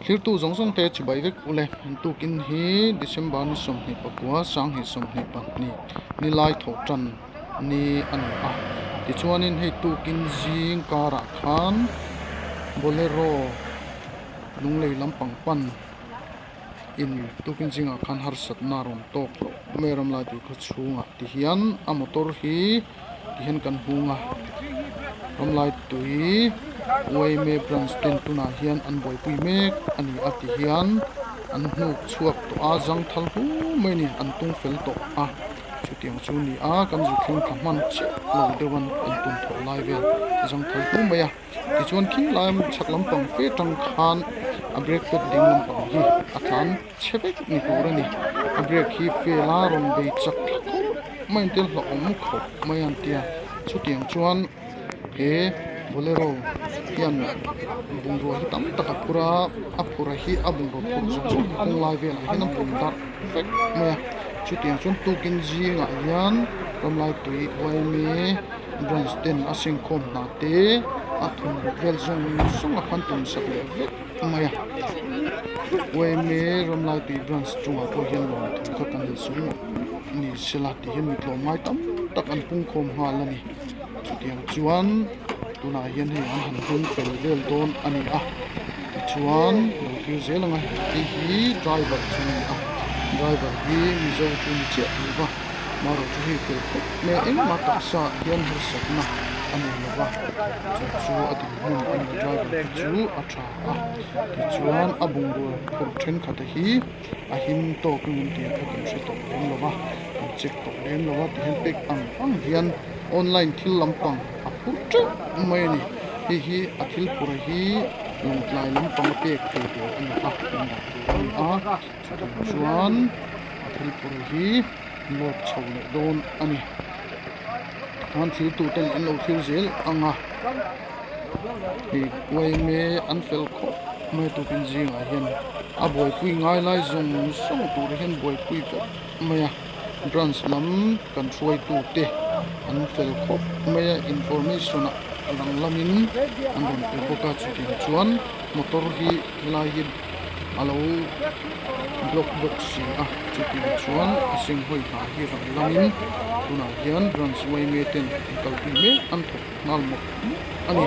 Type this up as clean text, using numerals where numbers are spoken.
Thlirtu zawng zawng te chibai vek ule an tukin hi December ni 24 2022 ni lai thawh tan ni a ni a tichuanin hei tukin zing karah khan bolero lunglei lampang pan in tukin zingah khan harsatna a rawn tawk hlauh mai a ramlai tui khaw chhungah tihian a motor hi tihian kan hung a ramlai tui yma branch ten tunah hian an buaipui mek a ni a tihian an hnuk chhuak tawh a zangthal hu mai a ni an tung fel tawh a chutiang chu a ni a kan zu thleng thla hman chiah lo deuh an an tum thawh lai vel zangthal hu mai a tichuan khi lai chhak lampang fe tang khan a brake pad ding lampang hi a tlan chhe vek ni tur a ni a brake hi fail a rawn bei chak thla khawp mai an tia hlauhawm khawp mai an tia chutiang chuan he bolero hian bungrua hi tam tak a phur a a phur a hi a bungraw phurh zawng zawng hi kawng lai velah hian a bun darh vek mai a chutiang chuan tukin zingah hian ramlai tui yma branch ten a sengkhawm hna te a thum vel zawng zawng a khan tum sak leh vek mai a yma ramlai tui branch chungah pawh hian lawmthu kha kan insawi ngawt ni sela tih hian mi tlawmngai tam tak an pungkhawm nghal a ni chutiang chuan tunah hian hei an han hung fel vel dawn a ni a tichuan lo thlir zel ang a hei hi driver chu a ni a driver hi mizo chu ni chiah lo va marawh chu hei fel khawp mai a engmah taksa ah hian harsatna a nei lo va chu chu a dinhmun a ni driver te chu a tha a tichuan a bungrua phurh thenkhat te hi a him tawk in an tih kha kan hre tawh lem lo va kan check tawh lem lo va tihian pek ang ang hian online thil lampang a phur teuh mai a ni hei hi a thil phurh hi lawngtlai lampang a pek thei tur a ni a kan dah tur a ni a chutah chuan a thil phurh hi load chho leh dawn a ni tikhan thil tur ten an lo thlir zel ang a hei yma an fel khawp mai tukin zingah hian a buaipui ngai lai zawng zawng tur hian buaipui vek mai a branch lam kan hruaitu te an fel khawp mai a information ah rang lamin an rawn pe bawk a chutiang chuan motor hi helai hi a lo block bawk si a chutiang chuan a senghawi hna hi rang lamin tunah hian branch yma ten an kalpui mek an thawk nghal mawp mawp a ni.